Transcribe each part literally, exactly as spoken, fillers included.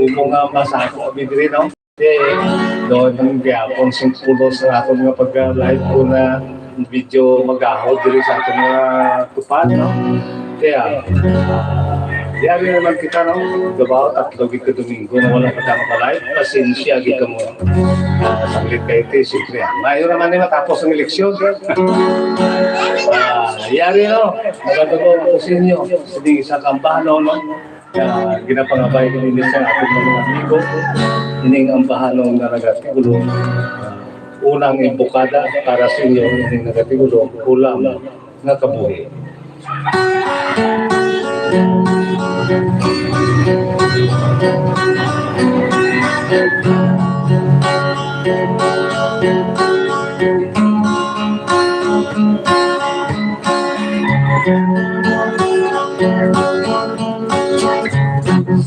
Mo nga masako abi diri, no? Eh, doon ang gihapon sing pulos sa aton nga pag-live ko na video magaho diri sa aton nga tupad, no? Kaya, yari naman kita, no? Gabaw, tatlo gid ka Domingo na wala kita maka-live. Pasensya gid kamo. Ah, sanglit kayo, te, siyempre. Ngayon naman ni matapos ang eleksyon. Ah, yari, no? Maganda po ako sa inyo. Sige, sa kampano, no? Nga ginapangabay ko din sa ating mga amigo, ining ambahanon nga nagatigulo, unang imbokada para sa inyo, ining nagatigulo, ulam nga kabuhi.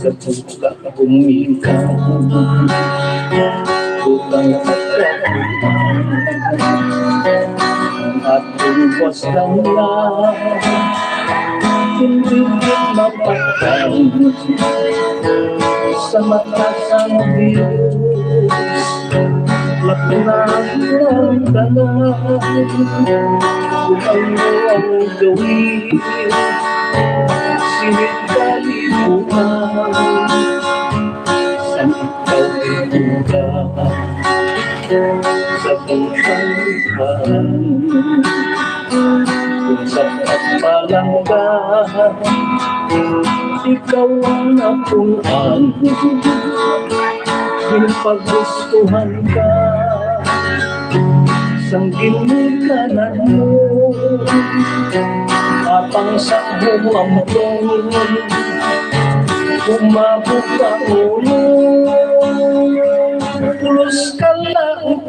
Sa buka gumikaw, butang pagkakuan, ang ating basta lang, hindi mapatay sa mata sang Diyos. Lakunan ang tanan, kung ano ang gawin, sinit kalibutan, sa ikaw ibuga sa kusang lipan. Kung sa pagpalangga, ikaw ang napunan, ginpagustuhan ka sang ginikanan mo. Apang sa humamtong, umabot ka ulo, pulos ka lang.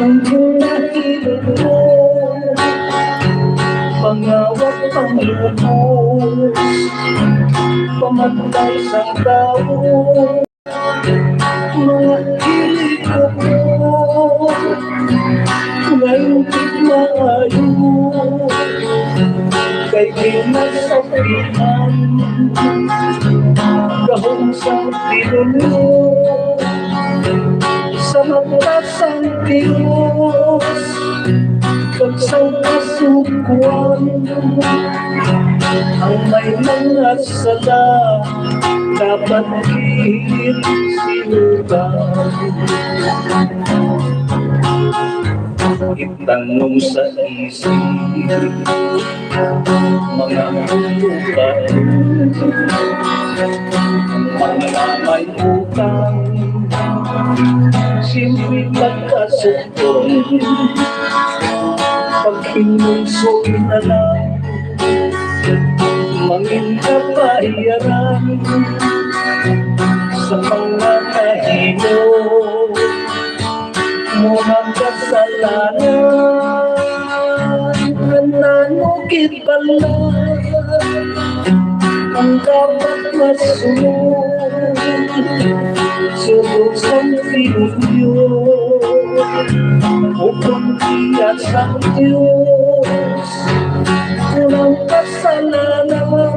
Ang buhay ko, pangawat, panglubos, pamantay sang tawo. Mga kilig ko, ngayon di maayo, kay ginasapian gahom sang tinunyo sa mata sang Dios, kag sang kasukuan. Ang may mga sala dapat gid sinutan. Itanong sa isip, mga ulo ka, mga may utang, siyempre pagkasukton, paghinulsol na lang, mangin kapahiyaran sa mga nahimo mo nga kasalanan. Nganano gid bala ang dapat masunod? Sugo sang pinunyo, ukon iya sang Dios, unang kasalanan,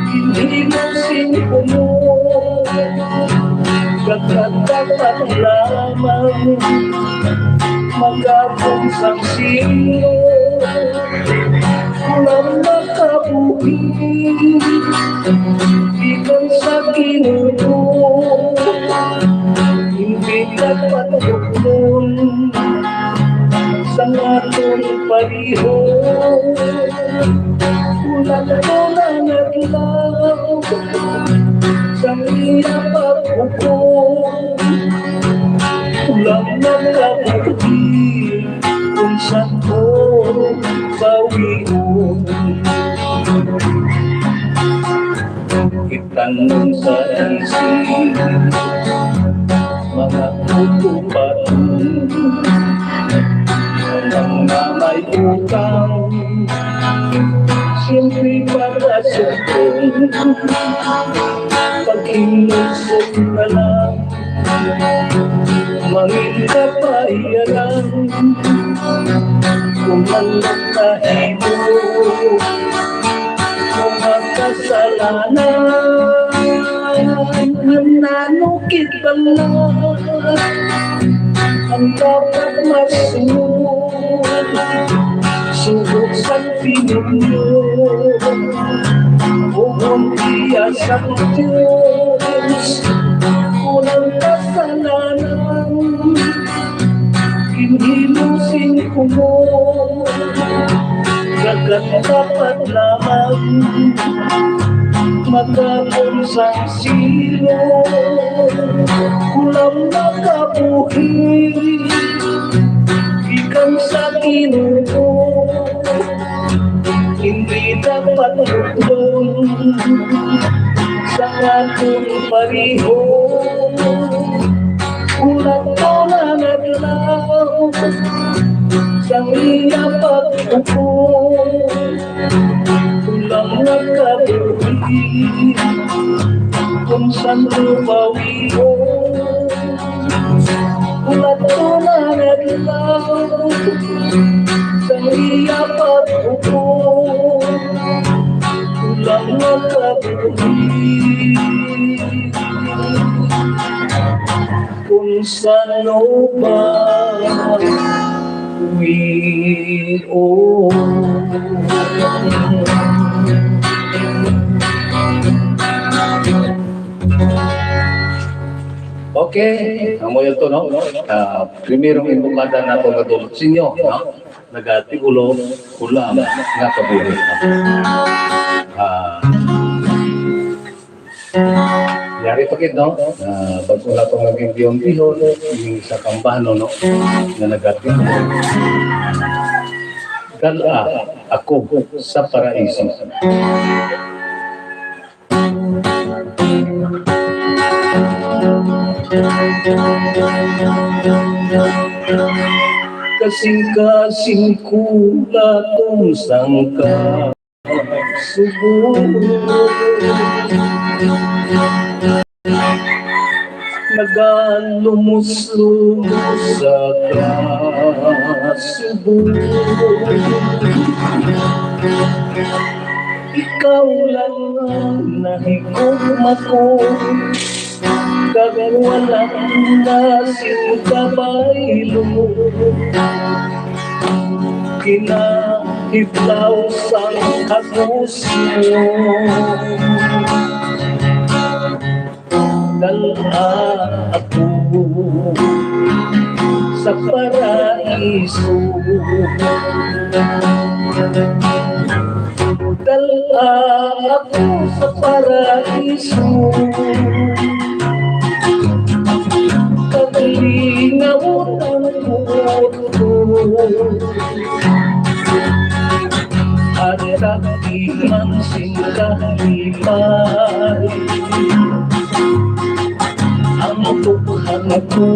hindi mo sinunod. Kagkatapat lamang magabong sang sino, kulang makabuhi, gikan sa Ginoo. Hindi dapat tukon sang aton pareho. Kulang ko lang adlaw sang iya paghukom. Kulang na kabuhi kung sa ko bawion. Itanong sa isip, mga utubaton, ang mga may utang, siyempre para sa paghinulsol na lang, mangin kapahiyaran, kung ang nahimo, kung ang Kasalanan, nano kita lang ang dapat masunod. Subok sang pinunyo, ug ang iya sang Dios, unang kasalanan. Ginhimo sing kumon, dapat lamang magkapon sang silo. Kulang na kabuhi gikan sa Ginoo. Hindi dapat lubong sa aton pareho. Kulang na nga adlaw sang iya paghukom. Kulang na kabuhi kung san-o bawion. Kulang na nga adlaw sang iya paghukom. Kulang na kabuhi kung san-o bawion. Okay, amo yun to, no? Ah, primerong imbokada nato nga Dulcinyo, no? Nagatiulo, kulang nga kabuhi. Ah, yari pa gid, no? Ah, bag-o na to nga ginbiyong bihon, yung sa kambano, no? Nga nagatiulo. Dala ako sa paraiso. Kasing-kasing ko natong sangka subo. Nagalumos-lumos sa kasubo. Ikaw lang ang nahigugma ko, kag wala na sing kabaylo. Kinahidlaw sang kagusto. Dala ako sa paraiso. Dala ako sa paraiso. Paglingawon ang buot ko. At sa iman sing kalipay, ang tuhan ko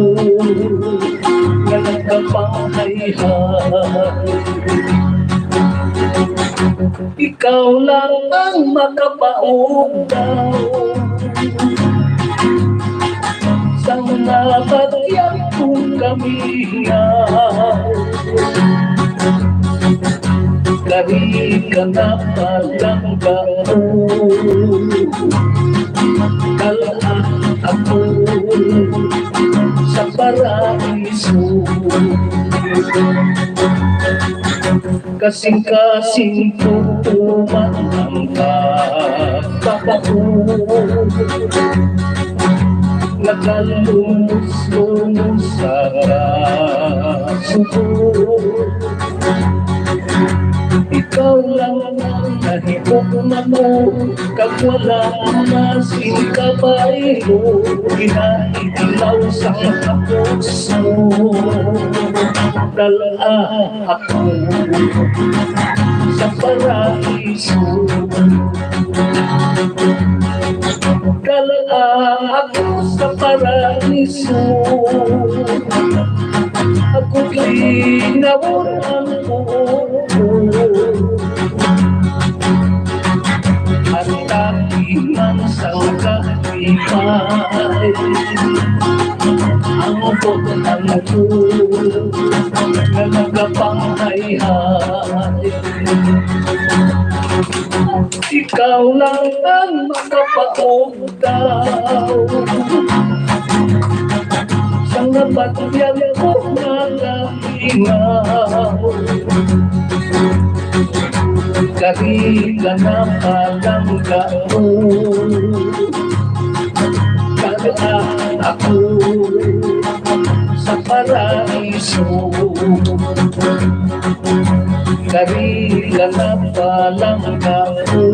nga nagkapahayhay. Ikaw lang ang makapaugdaw sang nabatyag kong kamingaw. Kari ka na palangga mo, dala ako sa paraiso. Kasing-kasing ko tuman ang pagpapako. Nagalumos-lumos sa kasubo. Ikaw lang ang nahigugma ko, kag wala na sing kabaylo. Ginahidlaw sang puso. Dala ako sa paraiso. Dala ako sa paraiso. Ako linawon ang buot ko. At tagiman sang kalipay, ang butang ko nga nagapanghayhay. Ikaw lang ang makapaugdaw sang nabatyag ko nga kalingaw. Kari ka na palangga ko, kag ako sa paraiso. Kari ka na palangga ko,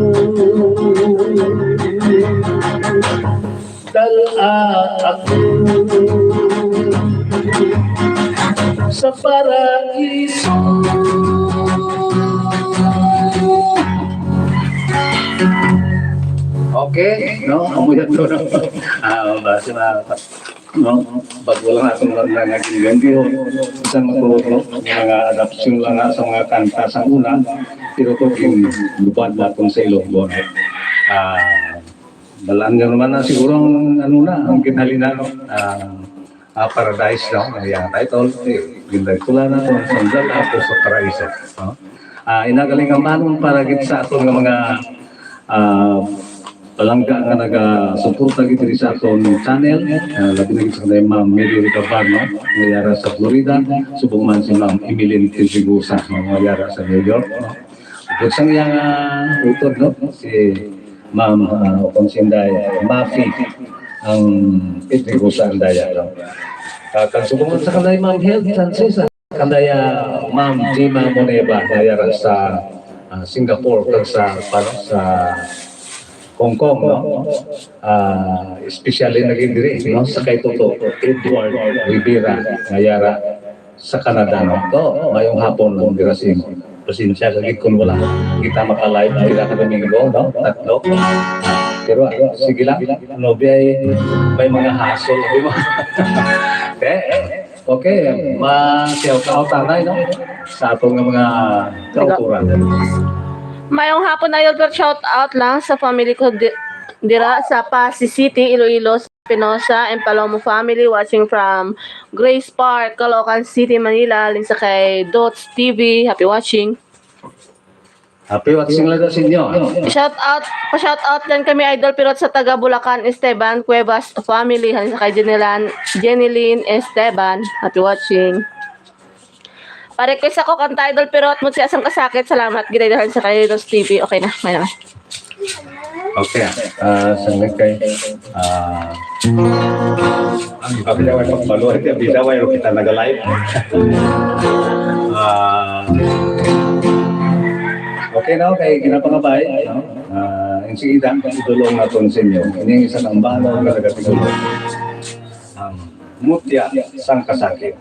dal-a ako sa paraiso. Okay, no? Amo yan to, no? Ah, base na, no? Bago lang ako na, na naging gandihon. Isang ako, no? Mga adaptation lang na sa mga kanta sa una, pero to ginlubad naton sa Ilonggo, no? Ah, balaan nyo naman na siguro ang, ano na, ang ginhalina, no? Ah, ah, Paradise, no? Ang iyang title, eh, gindaig-tula na to, Sandal Ako sa Paraiso, no? Ah, inagaling ang manon para gid sa aton nga mga, ah, palangga nga nagasuporta gid diri sa aton channel, ah, labi na gid sa kanay Ma'am Mary Recabar, no? Nga yara sa Florida, subong man si Ma'am Emeline Pedregosa, no? Nga yara sa New York, no? Bukod sang iyang, ah, utod, no? Si Ma'am, ah, o kung sinday, Mafi, ang Pedregosa ang daya, no? Ah, kag subong man sa kanay Ma'am Health Francis, ah, kanay, ah, Ma'am Gina Moneva, nga yara sa, ah, Singapore, kag sa, paano, sa Hong Kong, no? Ah, especially na gid diri, no? Sa kay Toto Edward Rivera, nga yara sa Canada, no? To, mayong hapon, Ma'am Gerasimo. Pasensya ka gid kung wala kita maka-live pila ka Domingo, no? Tatlo. Pero, ah, sige lang, no, biyay, may mga hassle, di ba? Eh, okay, ma-shout out anay, no? Sa aton nga mga kauturan. Mayong hapon, Idol, pero shout out lang sa family ko di-, dira sa Passi City, Iloilo, Espinosa and Palomo family, watching from Grace Park, Caloocan City, Manila. Linsa kay Dots T V, happy watching. Happy watching lang daw sa inyo. Shout out, pa-shout out din kami, Idol Pirot, sa taga Bulacan, Esteban Cuevas family, han sa kay Jenelan-, Jenilyn Esteban. Happy watching. Pa-request ako kanta, Idol Pirot, mo siya sang kasakit. Salamat, gid, Idol, han sa kay Rose T V. Okay na, may na. Okay, ah, sanglit kay, ah, ang iba pila way pagbaluhay, kaya bida way kita naga-live. Ah, okay na, okay, ginapangabay, no? Ah, ang sige, dang idulong naton sa inyo. Ining isa kang balo nga nagatigulong. Ang mutya sang kasakit.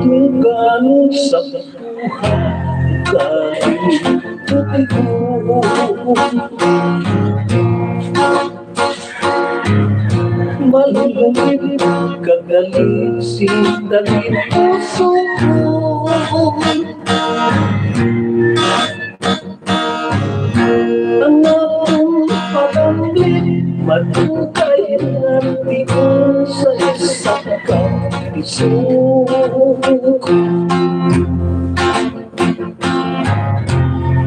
Tungkano sa buhay, tungkano sa buhay. Malulungkit ka, galing si dali puso ko. Ang akong panambit, madugay nga tion sa isa ka isog.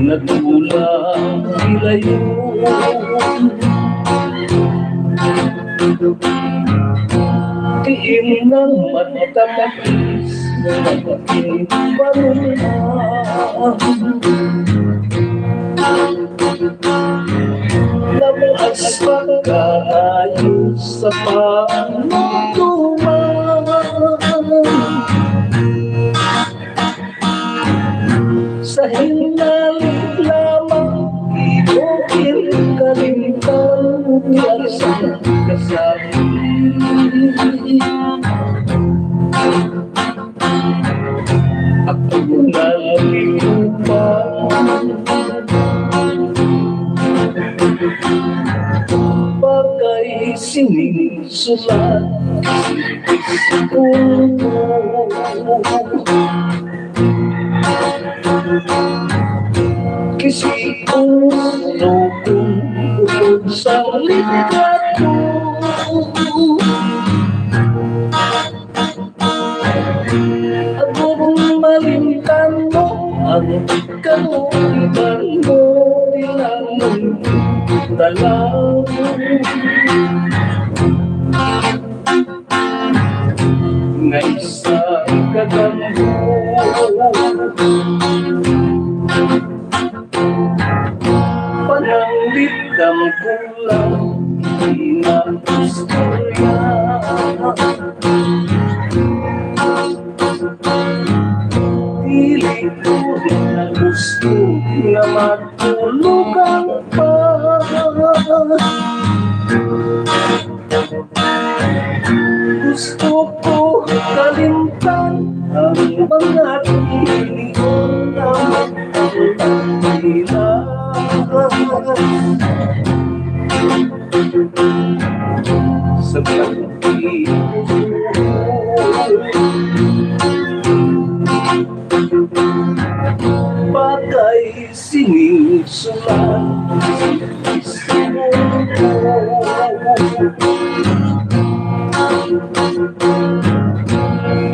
Nadulang gilayon. Diin nang matamis, maging panumpa. Labas pa kaayo sa panumpa. Sa hinali lamang, imo ginkalimtan, mutya sang kasakit. Ako na lang ikaw pa. Bagay sining sulat. Kung Sikus no kun ukod sa litrato. Ako kung malimtan mo ang kalugitan mo, ilang talaw. Nga isa ka damgo. Pananglitan ko lang, di na istorya. Dili ko na gusto nga magtulugan pa. Gusto ko kalimtan ang mga tinion nga magpapila sa pagtitios. Bagay sining sulat.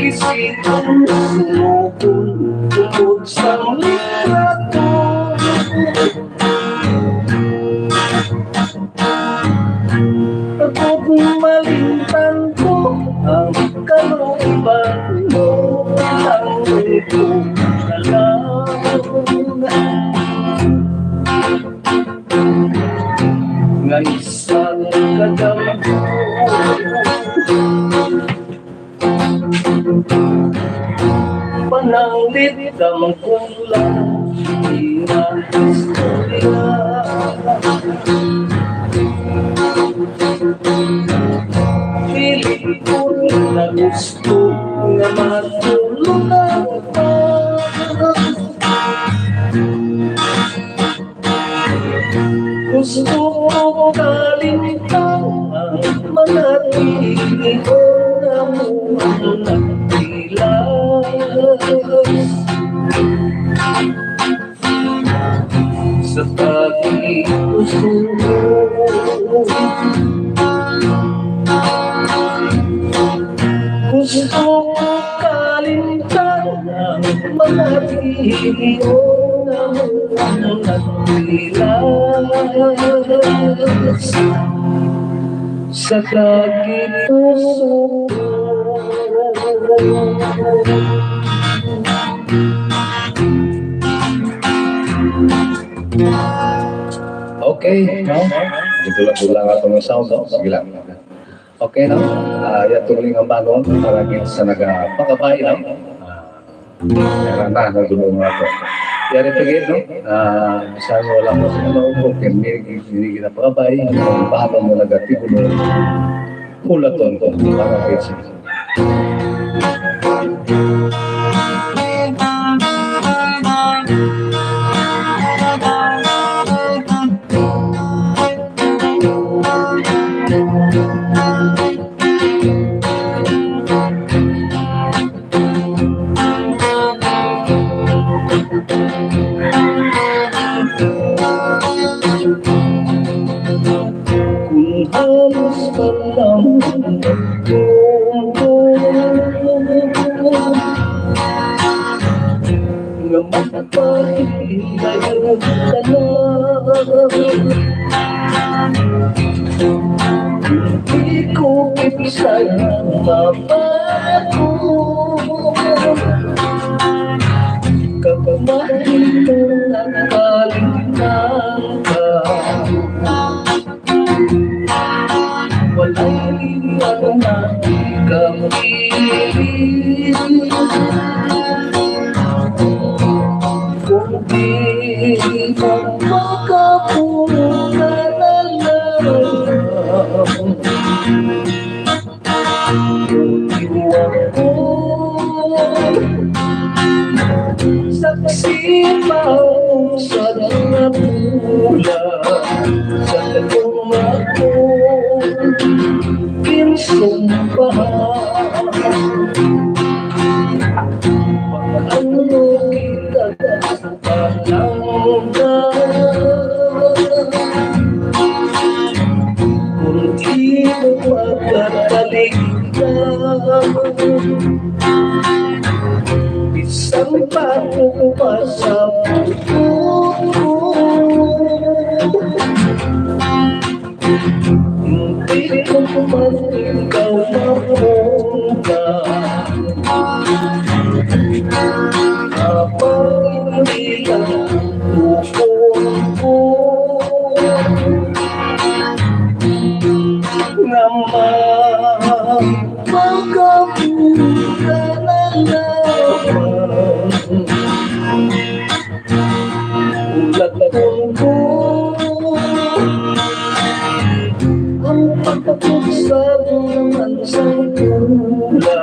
Kisiton sumukon tungod sang litrato. Ako kung malimtan ko ang kalugitan mo, ang ko na lang. Nga isa ka damgo. Pananglitan ko lang, di na istorya. Dili ko na gusto nga matulog pa. Gusto ko kalimtan ang mga tinion nga mo ang nagpilas. Sa pag-iusog. Gusto ko kalimtan ang mga tinion nga mo ang nagpilas. Sa kagipuso. Okay, no? Dito lang po lang atong sound, no? Sige lang. Okay, no? Ah, ya tuloy nga banon para gid sa nagapakabay, no? Ah, meron na, no? Dulo nga to. Yari pa gid, no? Ah, sa wala mo sa ano, okay, may, may ginapakabay, ang banon mo nagatibulo. Hulaton ko para kay Sir. Kung halos pa lang nga magpahilayo ka na, hindi ko pinsay mabago. Kag mahimo nga kalimtan ka, walay liwat nga ikapili. Kung di mo makabuka na lang, saksi pa sa mga pula sa tumakbo, kinsumbahan. Ano kita ang Kung di mo pagkakaligtan, bisan pa ko pa sa puso. Hindi ko man ikaw mapunta. Habang hindi ka pupunta. Naman, pagkabuta na naman. Ulat ko. Ang pagkapugsa naman sa tula,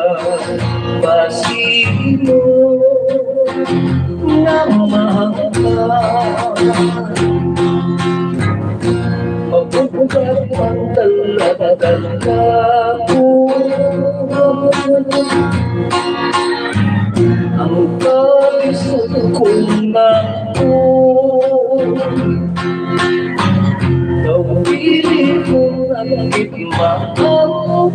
pasino nga mahal. Mabubugat ang talaga ko. Ang kalisod ko na ko. Daw dili ko na gid maantos.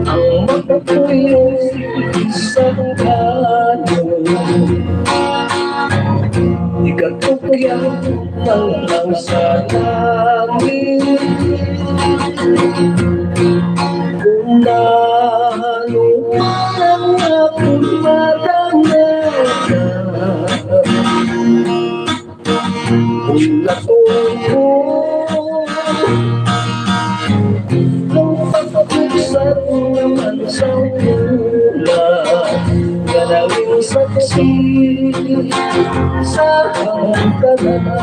Ang magpuyo sa gano. Igatugyan lang lang sa langit. Kung ano man ang akong madangatan, ulat ko. Nung pagpapugsa naman sa tula, kanawin saksi sa hangtanan.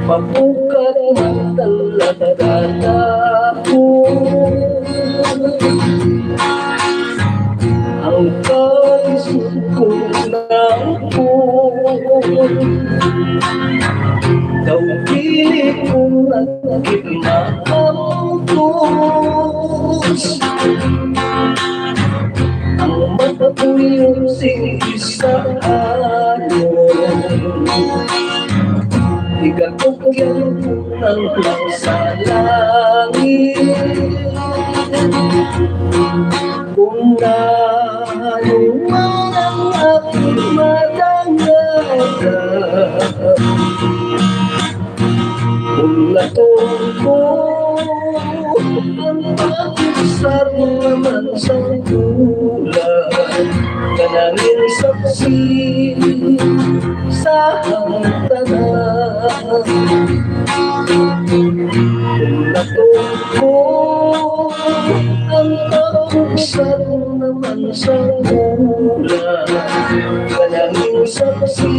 Mabukat man talaga ako. Ang kalisod ko na ako. Daw dili ko na gid maantos. Ang matapuyo sing isa ano. Igatugyan ko lang lang sa langit. Kung ano man ang akong madangatan, ulaton ko ang pag-usap naman sa tula. Kanangin saksi sa hangtanan. Ulaton ko ang pag-usap naman sa tula. Kanangin saksi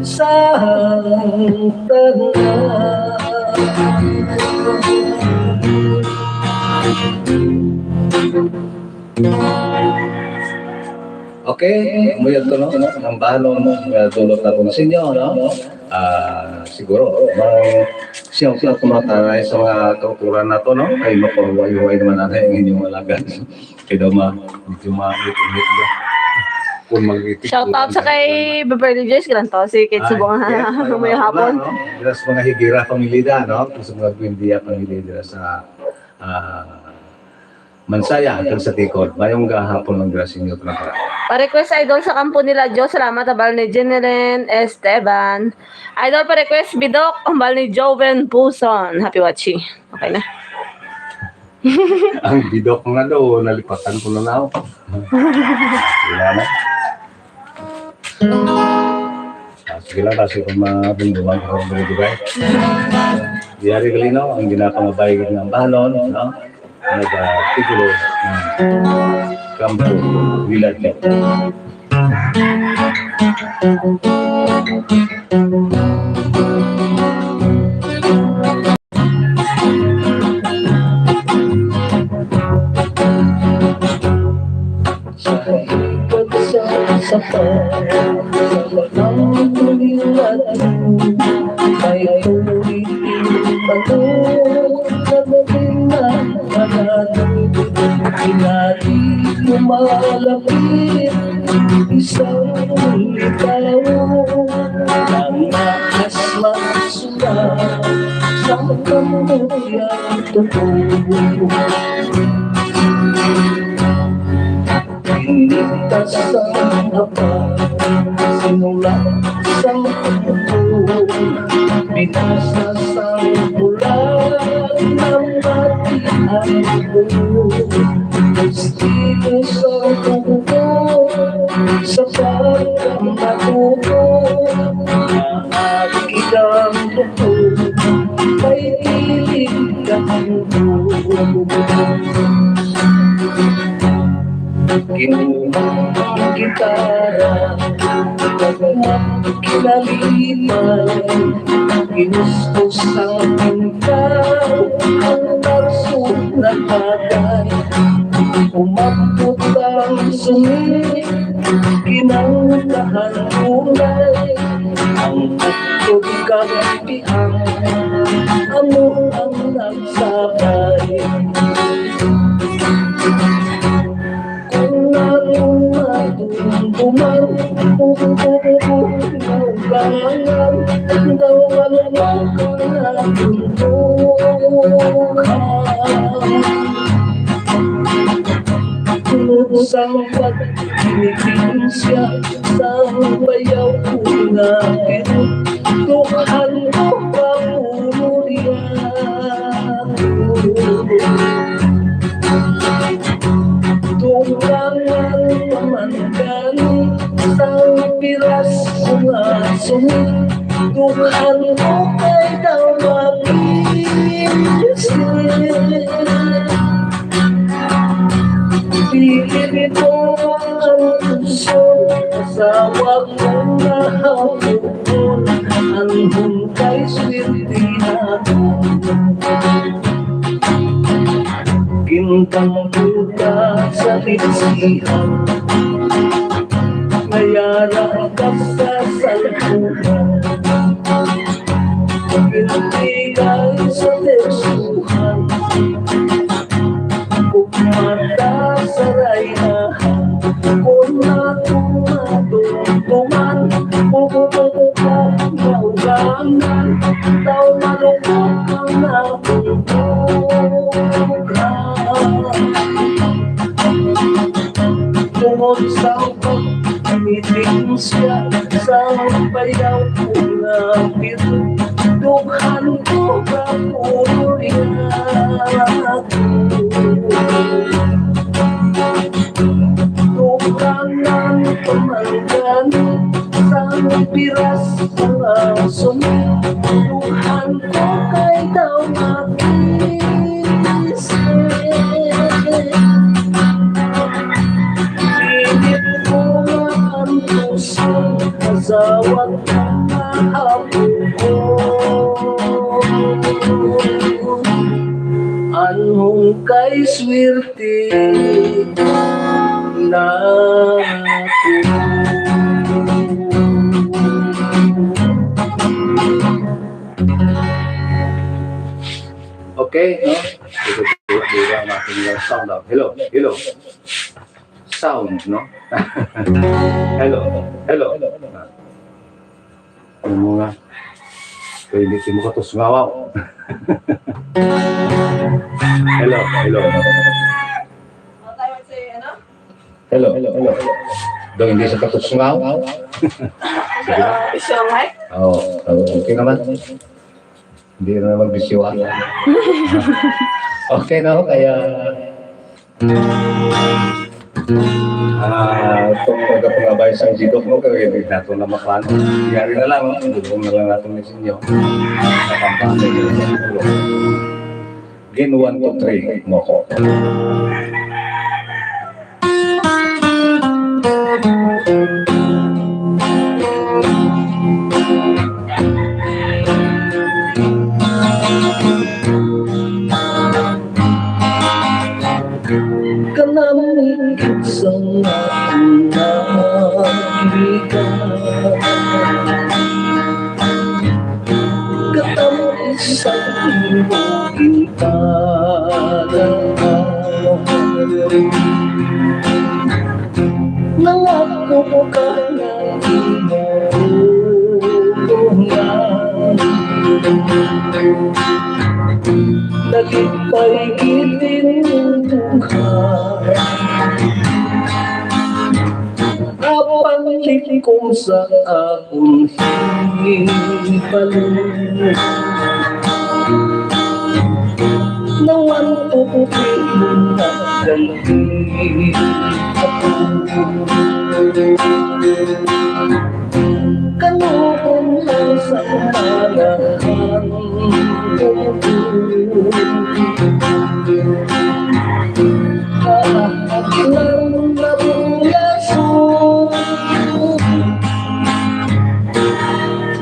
sa tanan. Okay, amo yadto, no? Ang balon nga dulot nato sa inyo, no? Ah, siguro, mga siya ang mga taray sa mga kauturan nato, no? Kay mapahuway-huway naman ang inyong alagad. Kay daw ma-, medyo ma-init-init ba? Kung mag-init, shout out sa kay Beverly Joyce Grantosi, kay subong nga may hapon, no? Dira sa mga Higira family da, no? Sa mga Buendia family dira sa, ah, Mansaya, kag sa Tikod. Mayong gahapon lang dira sa inyo, tropa. Pa-request, idol, sa kampo nila Diyos. Salamat, abal ni Jeneline Esteban. Idol, pa-request, Bidok, abal ni Joven Puson. Happy watching. Okay na. Ang bidok nga daw, nalipatan ko na lang. Wala na. Ah, sige lang, kasi kung mabunduan ko kung dugay. Diyari kalinaw, ang ginapangabay nga balon, no? Nagtitulo ng Kampo Village. Sa ikot sa sapa, sa walang tulilan, may tuwid, pagod, sa gabi na. Pinati lumalapit isang litaw, ang asma sula sa kamuyang tubo. Pinitas ang haba, sinulat sang tubo, binasa sang bulag, namati ang tubo. Estilo sang tubo, sa pagkamatubo, naagi ang tubo, may kilig ka tubo. Kinuha ang gitara, gagmay kinalipay, ginusto sang pinta, ang tarso nagpagay. Umabot ang sungit, kinangutahan tunay, ang utod kag tiang, ano ang nagsabay. Kung anong madumduman, ugangan, daw malunok ang natuntukan. Tungod sang pagkiniting siya, sang bayaw ko nga pinuntukan ko pa puro niya. Dugangan pa man gani sang piras nga sungit, dugangan ko kay daw makinis. Dili nito ang puso, asawa ko nga hapon, anhon kay swerte ako. Gintangkutan sa litsihan, mayara ka sa salpuhan. Pinigay sa tersuhan, ugmata sa raynahan. Kung ako madumduman, bubububukan, maugangan, daw malungkot ang nabubukan. Tungod sa pagkiniting siya, sa bayaw ko nga pinuntukan ko pa puro niya. Dugangan pa man gani sang piras nga sungit, dugangan ko kay daw makinis. Init ko nga ang puso, asawa ka nga hapon ko. Anhon kay swerte na. Okay, no? Dito, dito, dito ang ating sound out. Hello, hello. Sound, no? Hello, hello. Ano mo nga? Kaya hindi mo katusngaw. Hello, hello. Hello, hello, hello. Daw hindi sa katusngaw. Siya, siya, Mike? Oo, okay naman. Hindi na naman bisyo, ah. Okay na ho, kaya, ah, itong pagkapangabay sa G-Doc mo, kaya hindi nato na makuha. Yari na lang, no? Dugong na lang nato ni Sinyo. Nakampante nila sa ulo. Gin one, two, three, mo ko. Kanami gid sa akong nahiligan. Katamis sa imo gintala. Nangako ka nga imo tulungan. Nalipay gid ang dughan. Apang likom sa akon hibalo. Nawan ko ko kalbi ako. Kanuon lang sa mga Ang labuyaso,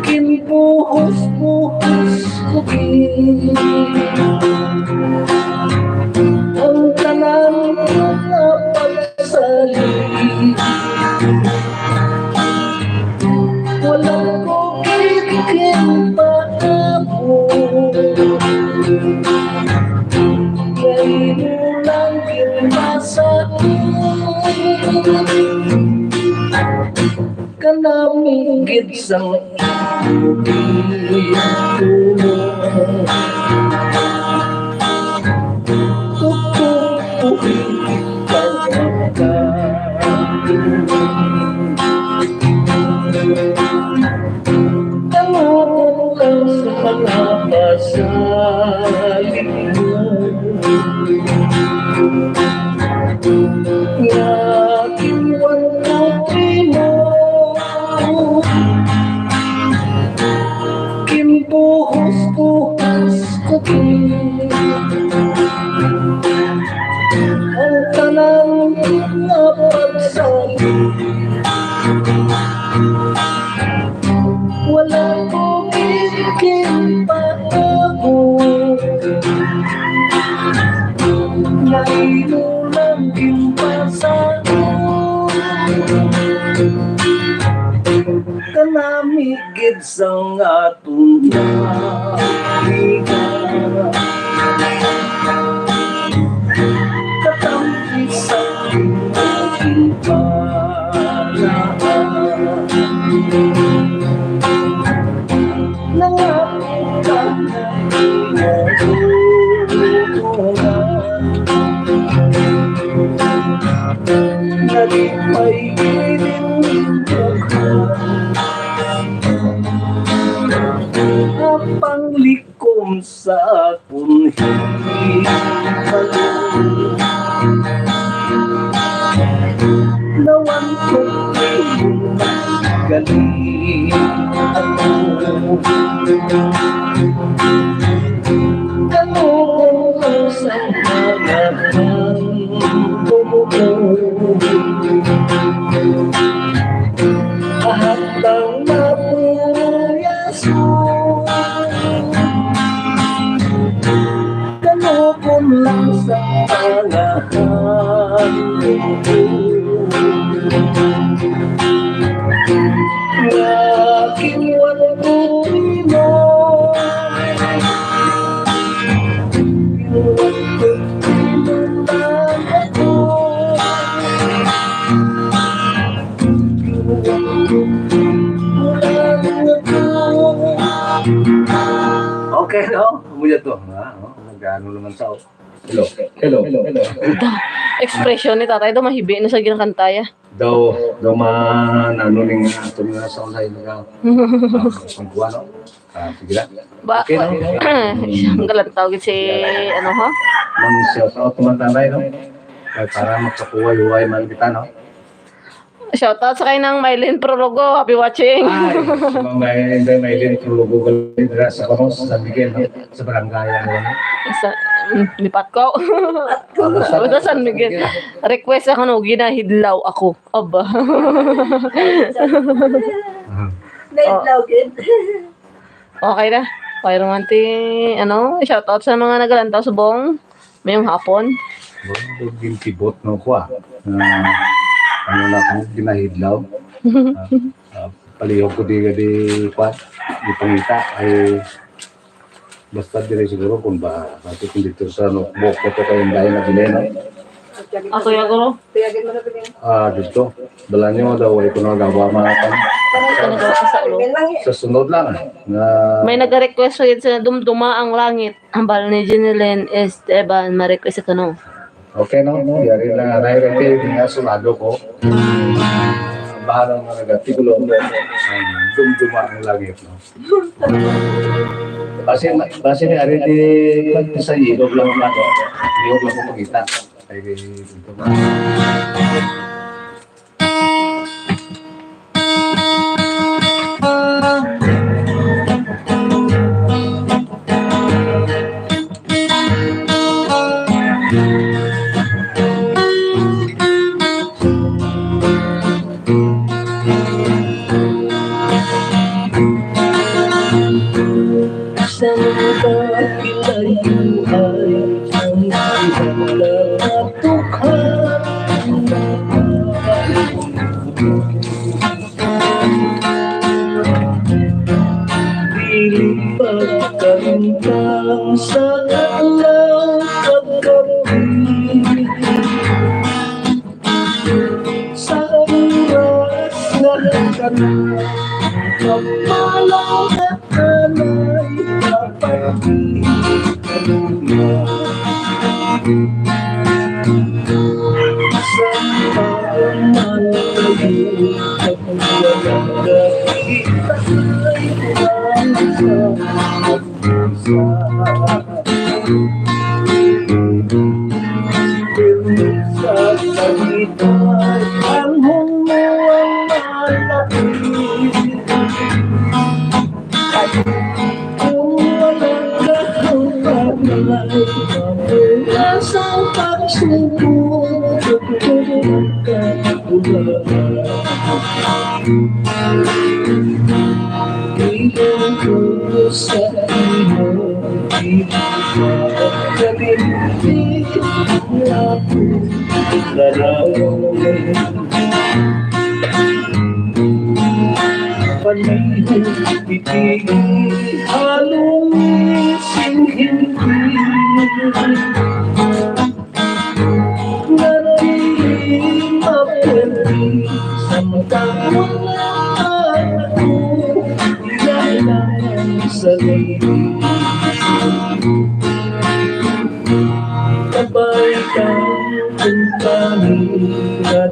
ginbuhos-buhos ko gid ang tanan nga pagsalig. Wala ko gid ginpaabot. Kay mo lang ginpasakit. Kanami gid sang iyong tulong. Tutukuhin ka. Tanong lang sa mga pasalig mo. Nga kinuwan ko kimo. Ginbuhos-buhos ko gid ang tanan nga pagsalig. Wala ko gid ginpaabot. Nga imo lang ginpasakit. Kanami gid sang aton nga liga. Katampi sa ating panahon. Nangako ka na imo tulungan. Nalipay gid ang dughan. Ang panglikom sa akon hibalo. Nawan ko gali ako. Kanuon ko sa mga tumubo. Ahat lang na puyaso. Kanuon lang sa mga tumubo. Nga kinuwan ko imo. Okay, no? Amo na to, ha? No? Nag-ano naman sa... Hello, hello, hello. Da, expression ni tatay daw, mahibi na sa ginakantaya. Daw, daw ma-, ano ning, ah, ito nga sa online nga, ah, pagkuha, no? Ah, sige na. Ba, okay, no? Ang galantaw gid si, ano, ha? Mang shout out man tanay, no? Ay, para magkakuway-huway man kita, no? Shout out sa kay nang Mylene Prologo. Happy watching. Ay, si Ma'am May-, Inday Mylene Prologo, galing dira sa, ano, sa San Miguel, no? Sa barangay, ano, ano? Sa, mm, lipat ko. Ah, basta Basta San Miguel. Request ako, no, ginahidlaw ako. Aba. Ah. Naidlaw gid. Okay na. Okay, romantic, ano, shout out sa mga nagalantaw subong. Mayong hapon. Wala ko ginkibot, no, ko, ah. Ah, ano na ko, ginahidlaw. Ah, ah, palihog ko di, di, kwa, di pangita, ay, basta dire siguro kung ba, bakit kung dito sa, no, buhok ko to kayong dahil na bilhin, no? Ako ya, guro. Ah, dito. Dala nyo daw, wala ko nagawa, mga kan-, Kani daw ka sa ulo. Sa sunod lang, nga May nag-request sa dumduma ang langit. Hambal ni Jeneline Esteban, ma-request ka, no? Okay, no? Yari na, na-repeat nga sunado ko. Ang bahala nga nag-artikulo, ang dumduma ang langit, no? Base, base ni Ari di, sa ilog lang ang ano, ilog lang ko pakita. Ay, dito ba? Sa mga pinayuan ang ilang katukhan. Dili pagkalintang sa adlaw kag gabi. Sa oras nga kana, kapalaw na anay kapatid. Sa pamatayo, kapalaw na kita ay Ilang ko sa imo, di ka kalimti nga akong larawan. Palihog iti halong sing hindi. Nga dili mapwerte, samtang wala pa ako ilalang sa lady. Kabay kang kumpani, nga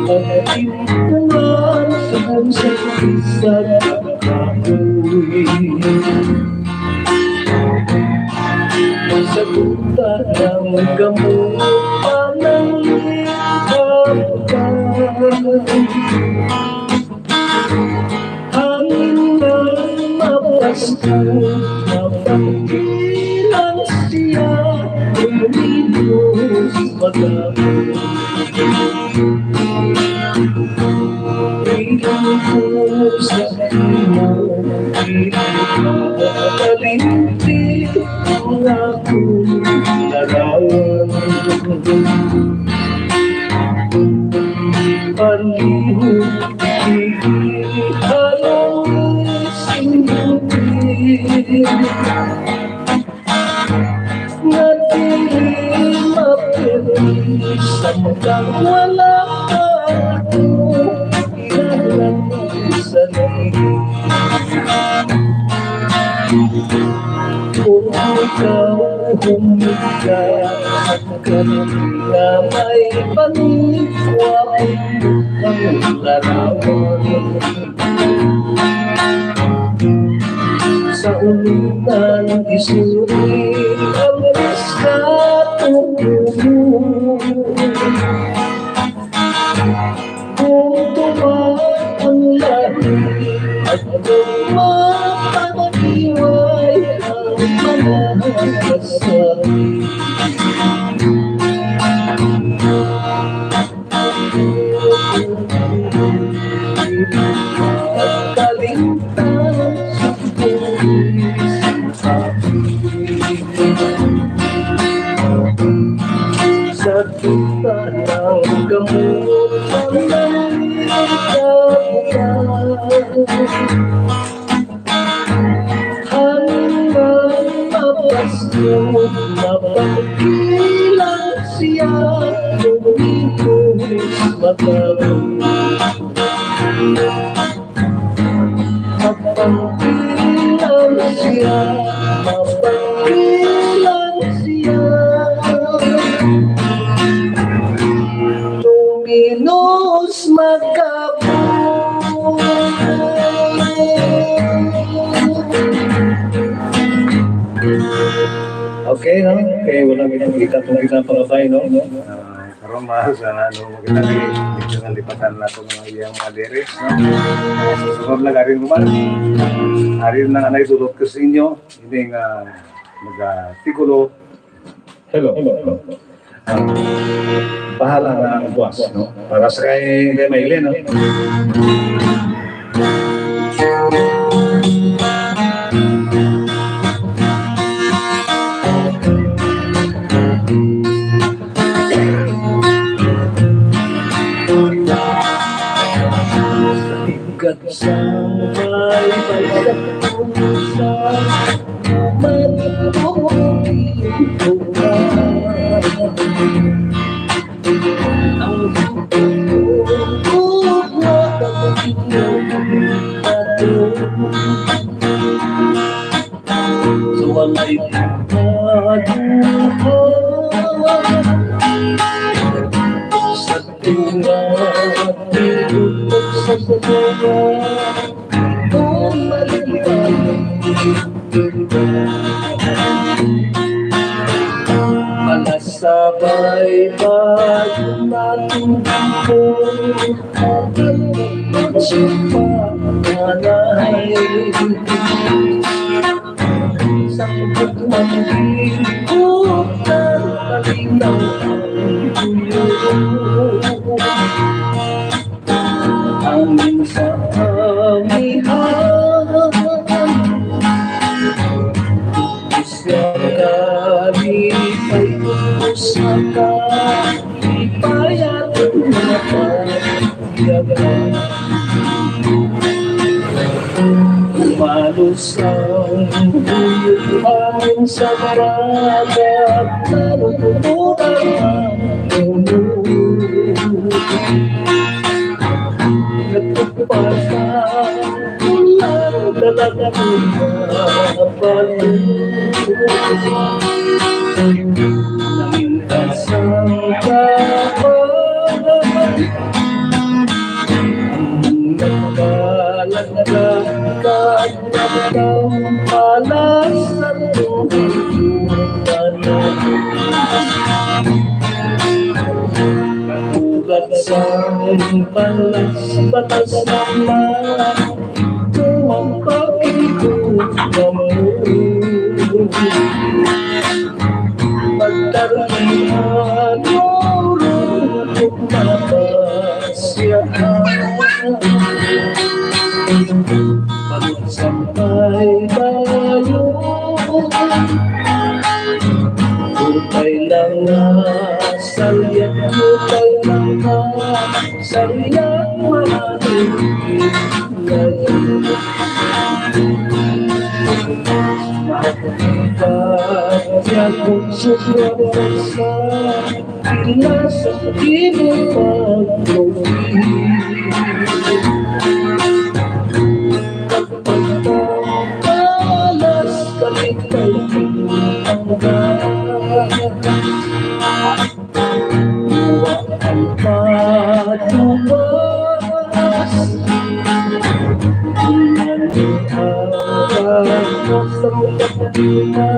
pagtimpulan sa bunsag sa kahoy. Sa buta ng gamot, pananglitan ka. Hangin ng mapasko, mapagbilang siya, umilos pag-abot. Ikaw ko sa imo, di ka kalimti ang akong larawan. Palihog iti halong sing hindi. Nga dili mapili, samtang wala pa ako ilalang sa langit. Kung ikaw humika, nga may paningwa ang larawan. Sa ulitan, isuri ang respeto mo. Kung tuman ang lahi, at kung mapag-iway ang mga kasal. Sa kita ng gamot ang nagkakabutan. Hanggang mapasko, mapagbilang siya, Mapangkilan siya, mapangkilan siya. Tuminos makabuhi. Okay, no? Okay, wala kita, kita, kita pangabay, no? Ah, karon, mahal sa ano, magkita ni, medyo nalipatan na itong mga iyang mga lyrics, no? So, karon lang, arin naman, arin na nga naitulot ko sa inyo, ini nga nag-artikulo. Hello. Ah, bahala na ang buwas, no? Para sa kay, kay Maylin, no? Kasabay sa pusa, matutulog ka. Ang tutulog na kaginaw ato. Sa walay kaduha sa tunga, sa tunga, kung maliban. Malasabay ba yung matutulog? Sa panganay, sa pagmamangkot, malinaw ang tuyo. Hangin sa amihan, isla kami ay usa ka, ipayat na pagyakan. Umalos ang buyog hangin sa dagat, naluto ang ulo. Nagpapasa, ulan, dalag, mga balo. Nangin kasangkapan, ang nagbalaglag ka, nagkampala sa tuwing panahon. Katulad sang balas, batas naman, tuwang pakikot na mo. Pagtarlihan, lurong, ug mapasyahan. Pagsampay bayo. Upay lang nga salya, upay lang nga salya, mahalin ngayon. Makita niya kung sobra sa Pinasang di mo pagluwi. Pagpagpalas, kalipay ang gas. Buwa ang patubas. Ang ano ang kasang pagpina.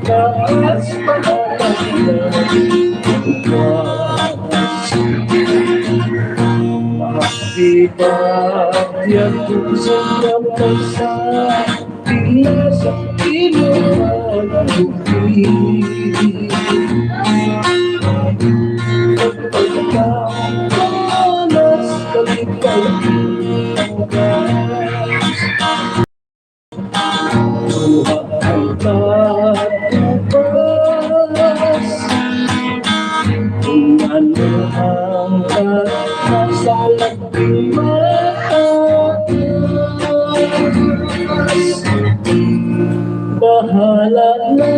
Taas pa ang taas. Makasipat yan kung sa kapasa, pinasang inuman ang bukid. Pagkakalas, kalipay ang gas. Duha ang katubas. Kung ano ang katubas sa labi mataas. Bahala na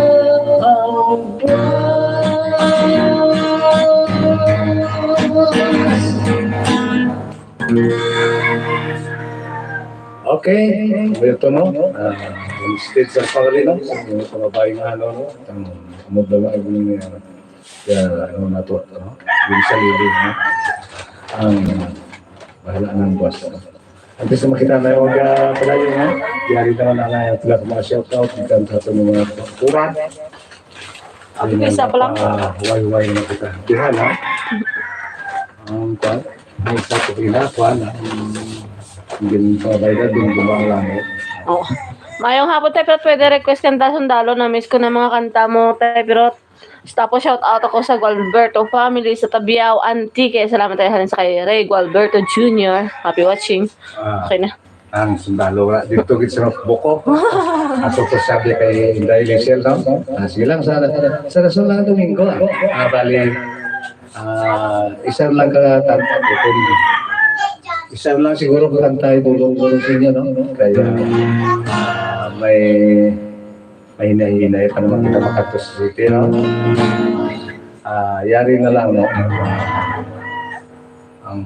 ang buwan. Okay, ito, no? Ah, instead sa pagli, no? Sa mga pamabahay nga, ano, no? Ang umod na lang, ano, ano, ano, nato, no? Yung sa libo, no? Ang bahala ng boss, no? Antes na makita na yung, ah, palayo, no? Yari naman ang, ah, pila ka mga shoutout, gikan sa aton mga kuwan. Ang Isa pa lang. Wayway na kita. Diha na. Ang kuwan, may isa ko pila, kuwan, ang, ang gin-, sa bayda, din gumawa lang, eh. Oh. Mayong hapon, Tay Pirot. Pwede request kanta sundalo. Na-miss ko na mga kanta mo, Tay Pirot. Tapos shout out ako sa Gualberto family sa Tabiao, Antique. Salamat tayo sa kay Ray Gualberto Junior. Happy watching. Ah, Okay na. Ang sundalo nga dito gid sa buko. Ako to sabi kay Inday Michelle, no? Ah, sige lang, sa, sa rason lang Domingo, ah. Ah, bali, ah, isa lang ka kanta, isa lang siguro ka kanta, itulong-tulong sa inyo, no? Kaya, ah, may, may hinay-hinay pa naman kita makatos sa city, no? Ah, yari na lang, no? Ang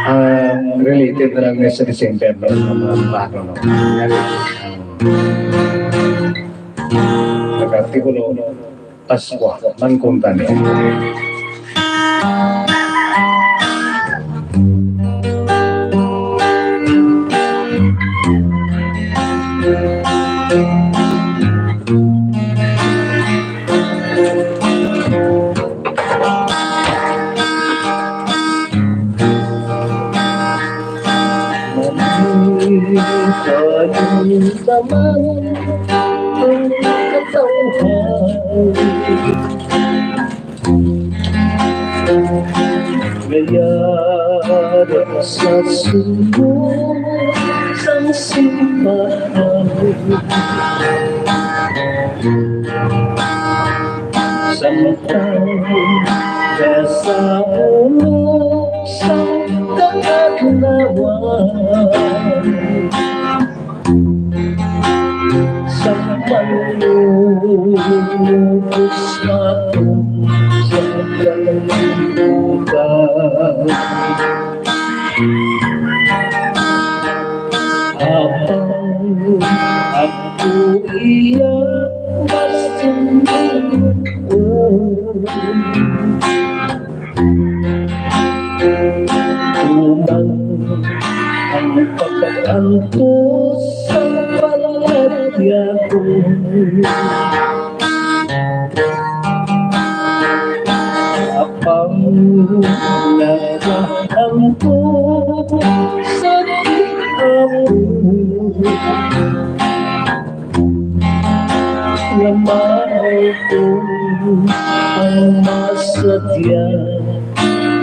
Ah, related na lang ni sa December, no? Ang mga baro, no? Yan, ang nag-artikulo, Paskwa, man kuntani. Mayara sa subo sang simbahan. Samtang ka sa ulo sang kaadlawan. Sa panlubos naton sa kalibutan. Habang ako iya masinlion. Tuman ang pag-antos sa palayagon. Apang nagaantos sa tiapo. Nga mao ko ang masadya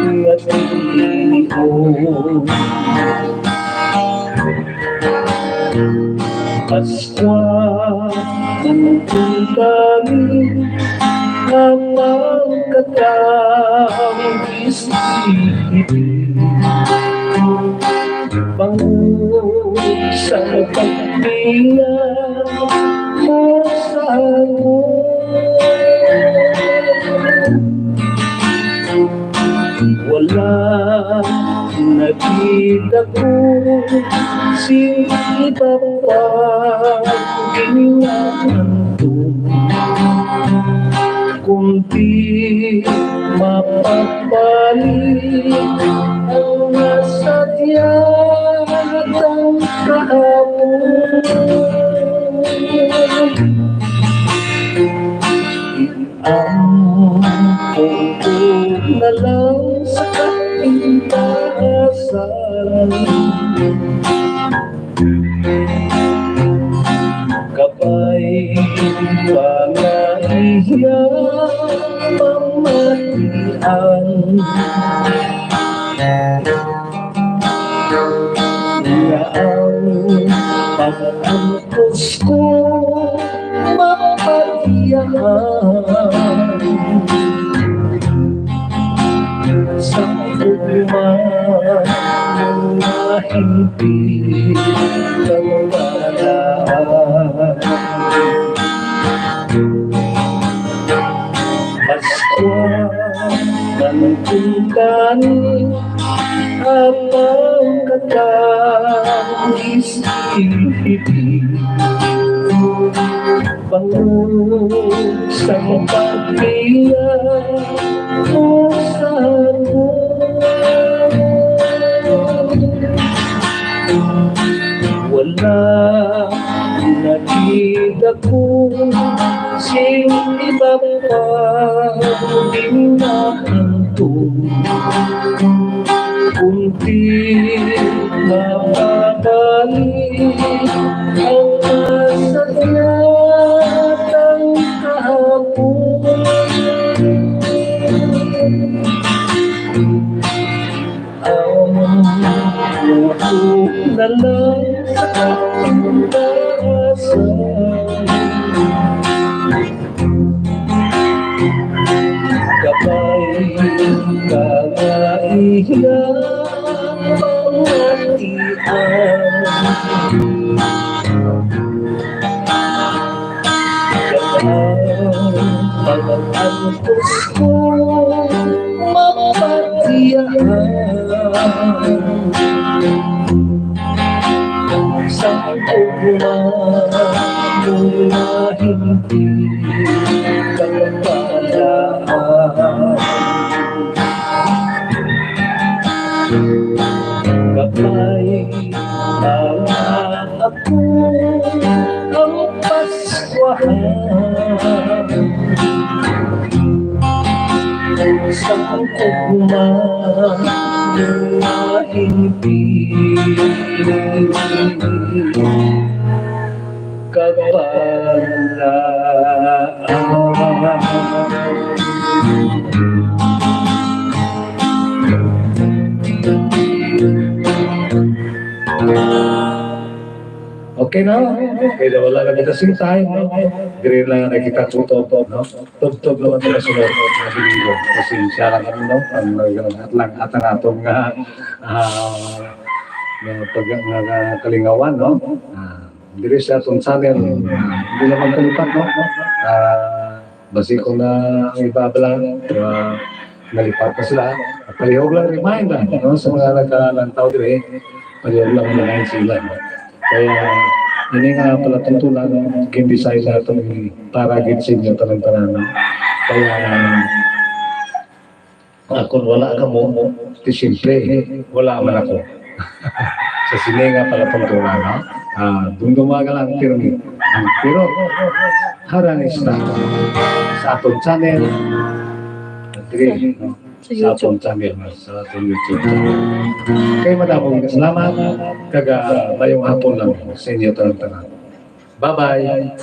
nga tion. Paskwa ang tungkani nga pagkatang isipin. Bangod sa pagpila mo sa amon. Wala nakita ko sing iba pa ginaanto. Kundi mapabalik ang nasadya sang kahapon. Ang pungko na lang sa kapintasan. Kabay pa nga iya pamatian. Nga ang pag-antos ko mapatian. Sa gugma nga hindi kawalaan. Paskwa man kuntani, Pagkatangis, hindi bangon sa pagbiya mo sa ako. Wala nakita ko sing iba pa, di na ang Kunti mapabalik ang masadyang kahapon. Ang puso na lang sa pag-asa. Kabay ka nga iya pamatian. Kabay pag-antos ko mapatian. Sa ugma nga hindi ka kapalaan. Kabay na ako ang paswahan. Sa ugma nga hindi kapalaan. Okay na? Okay na, wala na kita sing time, no? Diri lang na kita tutok, no? Tubtob naman kita sunod na linggo. Kasi siya lang kami, no? Ang naghahatlang at ang atong nga, ah, nga pag-, nga, nga kalingawan, no? Ah, diri sa atong channel, ah, hindi naman kalipat, no? Ah, basi kung na ang iba lang, ah, nalipat na sila. At palihog lang remind, ah, no? Sa mga nagkalantaw diri, palihog lang remind sila. Kaya, ini nga palatuntunan, gin-design nato ni para gid sa inyo tanan-tanan. Kaya, ah, kung wala kamo, di siyempre, wala man ako. Sa sini nga palatuntunan, no? Ah, dumduma ka lang, pirmi. Pero, harang isda sa atong channel, diri, no? Sa Sa YouTube. atong channel, no? Sa atong YouTube channel. Kay madamong salamat, kag, ah, mayong hapon lang sa inyo tanan-tanan. Bye-bye!